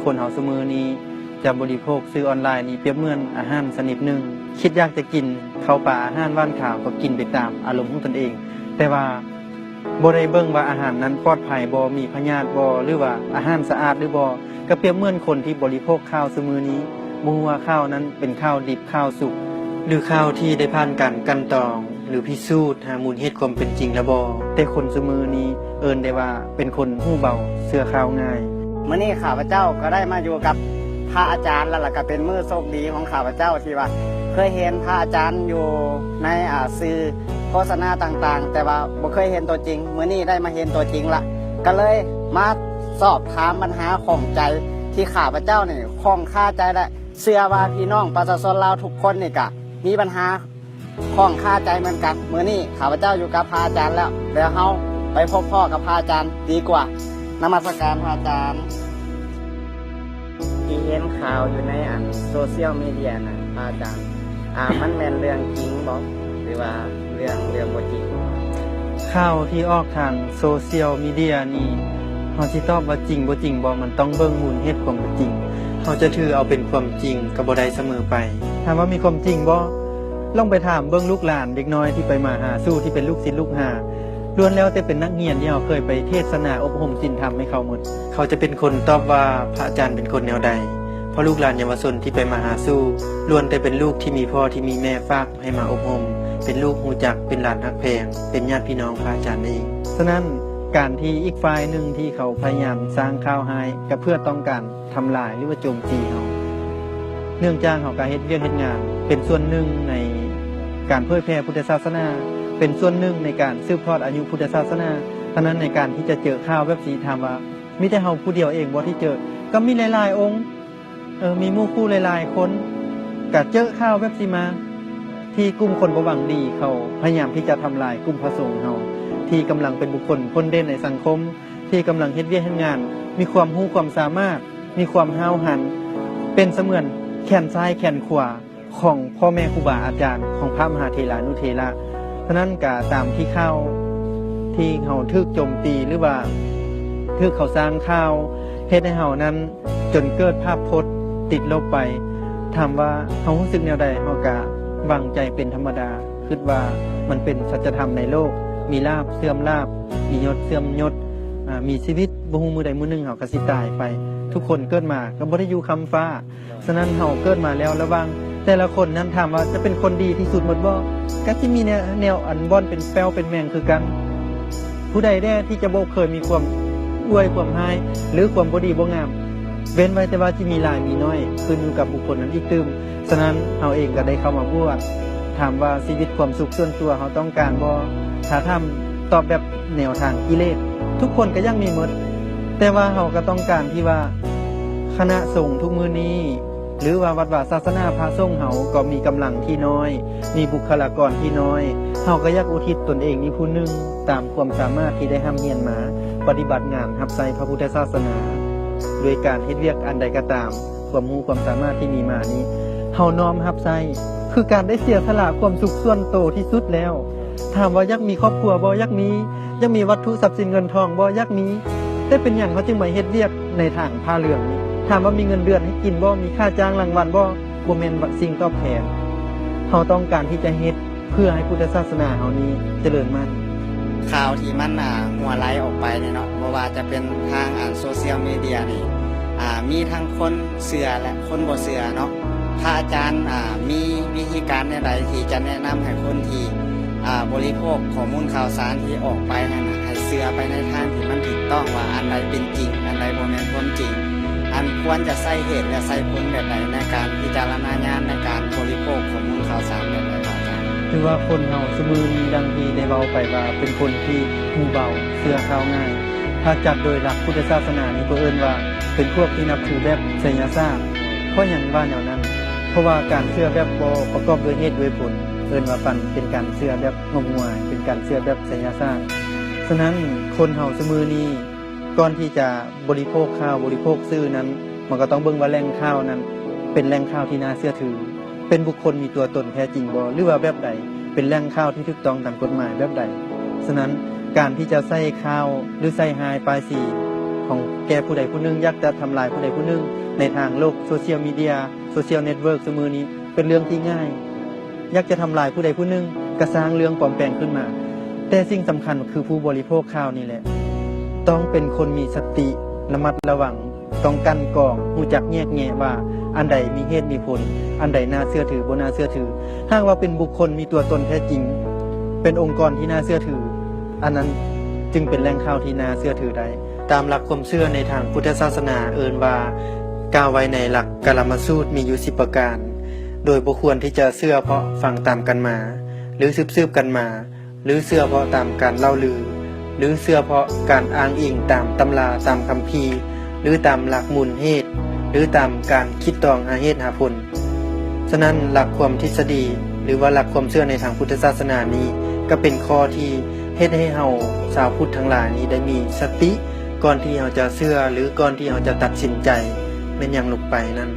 ຄົນເຮົາຊຸມື້ນີ້ຈະບໍລິໂພກສື່ອອນລາຍນີ້ປຽບເໝືອນອາຫານຊະນິດໜຶ່ງ. ຄິດຢາກຈະກິນເຂົ້າປາອາຫານຫວານຄາວກໍກິນໄປຕາມອາລົມຂອງຕົນເອງ, ແຕ່ວ່າບໍ່ໄດ້ເບິ່ງວ່າອາຫານນັ້ນປອດໄພບໍ່, ມີພະຍາດບໍ່ ຫຼືວ່າອາຫານສະອາດຫຼືບໍ່. ກໍປຽບເໝືອນຄົນທີ່ບໍລິໂພກຂ້າວຊຸມື້ນີ້, ບໍ່ຮູ້ວ່າຂ້າວນັ້ນເປັນຂ້າວດິບ, ຂ້າວສຸກ ຫຼື ຂ້າວທີ່ໄດ້ຜ່ານການກັ່ນຕອງ ຫຼື ພິສູດຫາມູນເຫດຄວາມເປັນຈິງແລ້ວບໍ່. ແຕ່ຄົນຊຸມື້ນີ້ເອີ້ນໄດ້ວ່າເປັນຄົນຫູເບົາ, ເຊື່ອຂ່າວງ່າຍ. ມື້ນີ້ຂ້າພະເຈົ້າກໍໄດ້ມາຢູ່ກັບພະອາຈານແລ້ວ ລະກະເປັນມື້ໂຊກດີຂອງຂ້າພະເຈົ້າທີ່ວ່າເຄີຍເຫັນພະອາຈານຢູ່ໃນ ອາ ສື່ໂຄສະນາຕ່າງໆ, ແຕ່ວ່າບໍ່ເຄີຍເຫັນໂຕຈິງ. ມື້ນີ້ໄດ້ມາເຫັນໂຕຈິງລະ ກໍເລີຍມາສອບຖາມບັນຫາຂ້ອງໃຈທີ່ຂ້າພະເຈົ້ານີ້ຂ້ອງຄາໃຈ ແລະ ເຊື່ອວ່າພີ່ນ້ອງປະຊາຊົນລາວທຸກຄົນນີ້ກະມີບັນຫາ ຂ້ອງຄາໃຈເໝືອນກັນ. ມື້ນີ້ຂ້າພະເຈົ້າຢູ່ກັບພະອາຈານແລ້ວ, ແລ້ວເຮົາໄປພົບພໍ້ກັບພະອາຈານດີກວ່າ. ນະມັດສະການພະອາຈານ. ທີ່ເຫັນຂ່າວຢູ່ໃນອັນໂຊຊຽວມີເດຍນະ ພະອາຈານ, ອາ ມັນແມ່ນເລື່ອງຈິງບໍ່ ຫຼືວ່າເລື່ອງ ເລື່ອງບໍ່ຈິງ? ຂ່າວທີ່ອອກທາງໂຊຊຽວມີເດຍນີ້ ເຮົາຊິຕອບວ່າຈິງບໍ່ຈິງບໍ່ ມັນຕ້ອງເບິ່ງມູນເຫດຄວາມເປັນຈິງ. ເຮົາຈະຖືເອົາເປັນຄວາມຈິງກໍບໍ່ໄດ້ສະເໝີໄປ. ຖາມວ່າມີຄວາມຈິງບໍ່? ລອງໄປຖາມເບິ່ງລູກຫຼານເດັກນ້ອຍທີ່ໄປມາຫາສູ່ ທີ່ເປັນລູກສິດລູກຫາ, ລ້ວນແລ້ວແຕ່ເປັນນັກຮຽນທີ່ເຮົາເຄີຍໄປເທດສະໜາອົບຮົມສິນທຳໃຫ້ເຂົາໝົດ. ເຂົາຈະເປັນຄົນຕອບວ່າພະອາຈານເປັນຄົນແນວໃດ, ເພາະລູກຫຼານເຍົາວະຊົນທີ່ໄປມາຫາສູ່ ລ້ວນແຕ່ເປັນລູກທີ່ມີພໍ່ທີ່ມີແມ່ຝາກໃຫ້ມາອົບຮົມ, ເປັນລູກຮູ້ຈັກ, ເປັນຫຼານຮັກແພງ, ເປັນຍາດພີ່ນ້ອງພະອາຈານເອງ. ສະນັ້ນ ການທີ່ອີກຝ່າຍໜຶ່ງທີ່ເຂົາພະຍາຍາມສ້າງຂ່າວຮ້າຍ ກໍເພື່ອຕ້ອງການ ທຳລາຍ ຫຼືວ່າໂຈມຕີເຮົາ. ເນື່ອງຈາກເຮົາກະເຮັດວຽກເຮັດງານເປັນສ່ວນໜຶ່ງໃນການເຜີຍແຜ່ພຸດທະສາສະໜາ, ເປັນສ່ວນໜຶ່ງໃນການສືບທອດອາຍຸພຸດທະສາສະໜາ. ສະນັ້ນໃນການທີ່ຈະເຈີຂ່າວແບບຊີ້ ຖາມວ່າມີແຕ່ເຮົາຜູ້ດຽວເອງບໍ່ທີ່ເຈີ? ກໍມີຫຼາຍໆອົງ, ເອີ ມີໝູ່ຄູ່ຫຼາຍໆຄົນກະເຈີຂ່າວແບບຊີ້ມາ, ທີ່ກຸ່ມຄົນບໍ່ຫວັງດີເຂົາພະຍາຍາມທີ່ຈະທຳລາຍກຸ່ມພະສົງເຮົາ ທີ່ກຳລັງເປັນບຸກຄົນພົ້ນເດັ່ນໃນສັງຄົມ. ທີ່ກຳລັງເຮັດວຽກເຮັດງານ, ມີຄວາມຮູ້ຄວາມສາມາດ, ມີຄວາມຫ້າວຫັນ, ເປັນສະເໝືອນແຂນຊ້າຍແຂນຂວາຂອງພໍ່ແມ່ຄູບາອາຈານ, ຂອງພະມະຫາເຖລານຸເຖລະ. ສະນັ້ນກະຕາມທີ່ຂ່າວທີ່ເຮົາຖືກໂຈມຕີ ຫຼືວ່າຖືກເຂົາສ້າງຂ່າວ ເຮັດໃຫ້ເຮົານັ້ນຈົນເກີດພາບພົດຕິດລົບໄປ. ຖາມວ່າເຮົາຮູ້ສຶກແນວໃດ? ເຮົາກະວາງໃຈເປັນທຳມະດາ. ຄິດວ່າມັນເປັນສັດຈະທຳໃນໂລກ, ມີລາບເສື່ອມລາບ, ມີຍົດເສື່ອມຍົດ, ອາ ມີຊີວິດ, ບໍ່ຮູ້ມື້ໃດມື້ໜຶ່ງເຮົາກໍຊິຕາຍໄປ. ທຸກຄົນເກີດມາກໍບໍ່ໄດ້ຢູ່ຄ້ຳຟ້າ. ສະນັ້ນເຮົາເກີດມາແລ້ວ, ລະຫວ່າງແຕ່ລະຄົນນັ້ນ ຖາມວ່າຈະເປັນຄົນດີທີ່ສຸດໝົດບໍ່? ກໍຊິມີແນວ, ແນວອັນບ່ອນເປັນແປ້ວເປັນແມງຄືກັນ. ຜູ້ໃດແດ່ທີ່ຈະບໍ່ເຄີຍມີຄວາມອວຍຄວາມຮ້າຍ ຫຼື ຄວາມບໍ່ດີບໍ່ງາມ? ເວັ້ນໄວ້ແຕ່ວ່າຊິມີຫຼາຍມີໜ້ອຍ, ຂຶ້ນຢູ່ກັບບຸກຄົນນັ້ນອີກຕື່ມ. ສະນັ້ນເຮົາເອງກໍໄດ້ເຂົ້າມາບວດ. ຖາມວ່າຊີວິດຄວາມສຸກສ່ວນຕົວເຮົາຕ້ອງການບໍ່? ຖ້າຖາມຕອບແບບແນວທາງກິເລດ, ທຸກຄົນກໍຢາກມີໝົດ, ແຕ່ວ່າເຮົາກໍຕ້ອງການທີ່ວ່າຄະນະສົງທຸກມື້ນີ້ ຫຼືວ່າວັດວາສາສະໜາພະສົງເຮົາກໍມີກຳລັງທີ່ນ້ອຍ, ມີບຸກຄະລາກອນທີ່ນ້ອຍ, ເຮົາກໍຢາກອຸທິດຕົນເອງນີ້ຜູ້ໜຶ່ງ ຕາມຄວາມສາມາດທີ່ໄດ້ຮ່ຳຮຽນມາ, ປະຕິບັດງານຮັບໃຊ້ພະພຸດທະສາສະໜາ ດ້ວຍການເຮັດວຽກອັນໃດກໍຕາມ. ຄວາມຮູ້ຄວາມສາມາດທີ່ມີມານີ້ ເຮົານ້ອມຮັບໃຊ້ ຄືການໄດ້ເສຍສະຫຼະຄວາມສຸກສ່ວນໂຕທີ່ສຸດແລ້ວ. ຖາມວ່າຢາກມີຄອບຄົວບໍ່? ຢາກມີ. ຢາກມີວັດຖຸຊັບສິນເງິນທອງບໍ່? ຢາກມີ. ແຕ່ເປັນຫຍັງເຮົາຈຶ່ງມາເຮັດວຽກໃນທາງຜ້າເຫຼືອງນີ້? ຖາມວ່າມີເງິນເດືອນໃຫ້ກິນບໍ່? ມີຄ່າຈ້າງລາງວັນບໍ່? ບໍ່ແມ່ນສິ່ງຕອບແທນ. ເຮົາຕ້ອງການທີ່ຈະເຮັດ ເພື່ອໃຫ້ພຸດທະສາສະໜາເຮົານີ້ຈະເລີນໝັ້ນ. ຂ່າວທີ່ມັນ ອ່າ ຮົ່ວໄຫຼອອກໄປນີ້ເນາະ, ບໍ່ວ່າຈະເປັນທາງ ອ່າ ໂຊຊຽວມີເດຍນີ້ ອ່າ ມີທັງຄົນເຊື່ອ ແລະ ຄົນບໍ່ເຊື່ອເນາະ. ພະອາຈານ ອ່າ ມີວິທີການແນວໃດທີ່ຈະແນະນຳໃຫ້ຄົນທີ່ ອ່າ ບໍລິໂພກຂໍ້ມູນຂ່າວສານທີ່ອອກໄປຫັ້ນນະ ໃຫ້ເຊື່ອໄປໃນທາງທີ່ມັນຖືກຕ້ອງ ວ່າອັນໃດເປັນຈິງ ອັນໃດບໍ່ແມ່ນຄວາມຈິງ? ອັນຄວນຈະໃຊ້ເຫດ ແລະ ໃຊ້ຜົນແບບໃດໃນການພິຈາລະນາຍານໃນການບໍລິໂພກຂໍ້ມູນຂ່າວສານແບບໃດ ພະອາຈານ? ຖືວ່າຄົນເຮົາຊຸມື້ນີ້ ດັ່ງທີ່ໄດ້ເວົ້າໄປວ່າ ເປັນຄົນທີ່ຫູເບົາ, ເຊື່ອຂ່າວງ່າຍ. ຖ້າຈັດໂດຍຫຼັກພຸດທະສາສະໜານີ້ ກໍເອີ້ນວ່າເປັນພວກທີ່ນັບຖືແບບໄສຍະສາດ. ເພາະຫຍັງວ່າແນວນັ້ນ? ເພາະວ່າການເຊື່ອແບບບໍ່ປະກອບດ້ວຍເຫດດ້ວຍຜົນ ເອີ້ນວ່າປັນ ເປັນການເຊື່ອແບບງົມງວາຍ, ເປັນການເຊື່ອແບບໄສຍະສາດ. ສະນັ້ນ ຄົນເຮົາຊຸມື້ນີ້ ກ່ອນທີ່ຈະບໍລິໂພກຂ່າວ, ບໍລິໂພກສື່ນັ້ນ, ມັນກໍຕ້ອງເບິ່ງວ່າແຫຼ່ງຂ່າວນັ້ນເປັນແຫຼ່ງຂ່າວທີ່ໜ້າເຊື່ອຖື, ເປັນບຸກຄົນມີຕົວຕົນແທ້ຈິງບໍ່ ຫຼືວ່າແບບໃດ, ເປັນແຫຼ່ງຂ່າວທີ່ຖືກຕ້ອງຕາມກົດໝາຍແບບໃດ. ສະນັ້ນ ການທີ່ຈະໃສ່ຂ່າວ ຫຼື ໃສ່ຮ້າຍປ້າຍສີ ຂອງແກ່ຜູ້ໃດຜູ້ໜຶ່ງ ຢາກຈະທຳລາຍຜູ້ໃດຜູ້ໜຶ່ງ ໃນທາງໂລກໂຊຊຽວມີເດຍ ໂຊຊຽວເນັດເວີກຊຸມື້ນີ້ ເປັນເລື່ອງທີ່ງ່າຍ. ຢາກຈະທຳລາຍຜູ້ໃດຜູ້ໜຶ່ງ ກໍສ້າງເລື່ອງປອມແປງຂຶ້ນມາ. ແຕ່ສິ່ງສຳຄັນຄືຜູ້ບໍລິໂພກຂ່າວນີ້ແຫຼະ ຕ້ອງເປັນຄົນມີສະຕິ ລະມັດລະວັງ ຕ້ອງກັ່ນກອງ ຮູ້ຈັກແຍກແຍະວ່າອັນໃດມີເຫດມີຜົນ ອັນໃດໜ້າເຊື່ອຖື ບໍ່ໜ້າເຊື່ອຖື. ຫາກວ່າເປັນບຸກຄົນມີຕົວຕົນແທ້ຈິງ ເປັນອົງກອນທີ່ໜ້າເຊື່ອຖື ອັນນັ້ນຈຶ່ງເປັນແຫຼ່ງຂ່າວທີ່ໜ້າເຊື່ອຖືໄດ້. ຕາມຫຼັກຄວາມເຊື່ອໃນທາງພຸດທະສາສະໜາເອີ້ນວ່າ ກ່າວໄວ້ໃນຫຼັກກາລະມະສູດມີຢູ່ສິບປະການ ໂດຍບໍ່ຄວນທີ່ຈະເຊື່ອເພາະຟັງຕາມກັນມາ ຫຼື ສືບໆກັນມາ ຫຼື ເຊື່ອເພາະຕາມການເລົ່າລື ຫຼື ເຊື່ອເພາະການອ້າງອີງຕາມຕຳລາ ຕາມຄຳພີ ຫຼື ຕາມຫຼັກມູນເຫດ ຫຼື ຕາມການຄິດຕອງຫາເຫດຫາຜົນ. ສະນັ້ນ ຫຼັກຄວາມທິດສະດີ ຫຼືວ່າຫຼັກຄວາມເຊື່ອໃນທາງພຸດທະສາສະໜານີ້ ກໍເປັນຂໍ້ທີ່ເຮັດໃຫ້ເຮົາຊາວພຸດທັງຫຼາຍນີ້ໄດ້ມີສະຕິ ກ່ອນທີ່ເຮົາຈະເຊື່ອ ຫຼື ກ່ອນທີ່ເຮົາຈະຕັດສິນໃຈແມ່ນຫຍັງລົງໄປນັ້ນ.